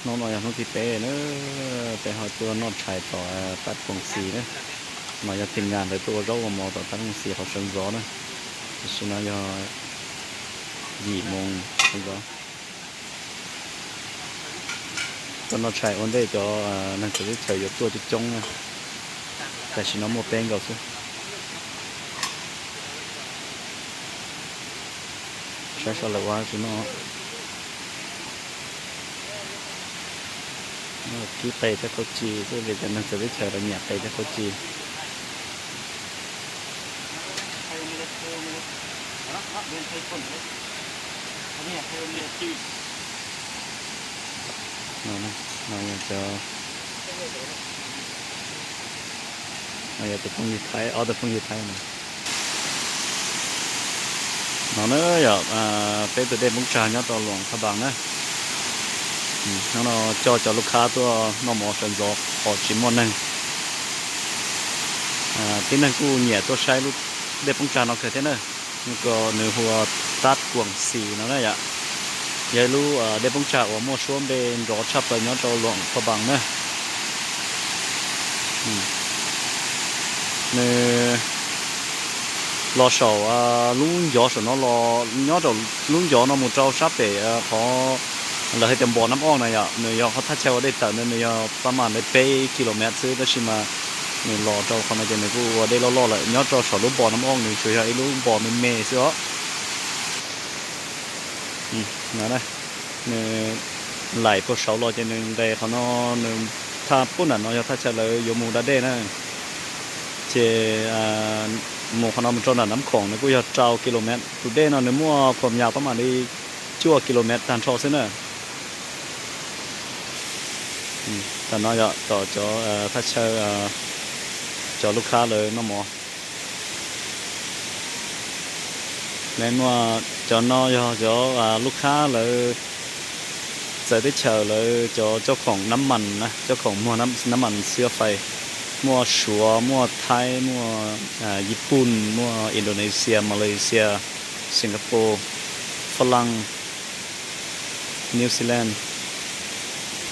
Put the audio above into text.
Hnub no yog hnub thib peb na, peb ho tuaj noj tshais tom Tab Koom Xis na. No yog team nkag ntawd tuaj ua zaub ua mov tom Tab Koom Xis qhov sawv ntxov na. Tam sim no yog yim moos sawv ntxov. Tuaj noj tshais ua ntej cov neeg txawv teb chaws yuav tuaj coob coob na. Tam sim no muaj peb nkaus xwb. Saib saib lawv ua tsis noj. Kib qe thiab qhauv ci xwb vim cov neeg txawv teb chaws lawv nyiam qe thiab qhauv ci. No yog tus phooj ywg Thaib, ob tug phooj ywg Thaib no. No na yog peb tus dej poob tsag nyob rau Luam Pha Npas na. Hnub no coj cov lub khab tuaj noj mov sawv ntxov qhov tsis muaj neeg. Tib neeg kuj nyiam tuaj saib lub dej poob tsag no kawg thiab na. Nws hu ua Tab Koom Xis no na yom. Yog ib lub dej poob tsag uas muaj suab npe nrov tshaj plaws nyob rau Luam Pha Npas na. Nws los saum lub ncov saum no los nyob rau lub ncov no mus rau sab pem qhov lawv hais tias Npos Nab Oj na yom. Nws yog qhov thaj chaw ua dej tawm ntawd, nws yog pab mam li peb kilomev xwb, tab sis mas nws los rau qhov no ces nws kuj ua dej loj loj lawm. Nyob rau saum lub Npos Nab Oj nws tsuas yog ib lub npos me me xwb os. Nws laim puag saud los ces nws nqes qhov no, nws thaj pub nram no yog thaj chaw lawv yuav mus da dej na. Ces mus qhov no mus rau nram Nab Khoom nws kuj yog rau kilomev. Tus dej no nws muaj phom yas pab mam li cuaj kilomev tag nrho xwb na. Tam no yog tom cov thaj chaw cov lub khab lawv noj mov. Cov no yog cov lub khab lawv txawv teb chaws lawv cov coj khoom nab mas na, coj khoom muag nab mas xwb fais. Muaj Suav, muaj Thaib, muaj Yiv Pun, muaj Indonesia, Malaysia, Singapore, Fab Laj, New Zealand,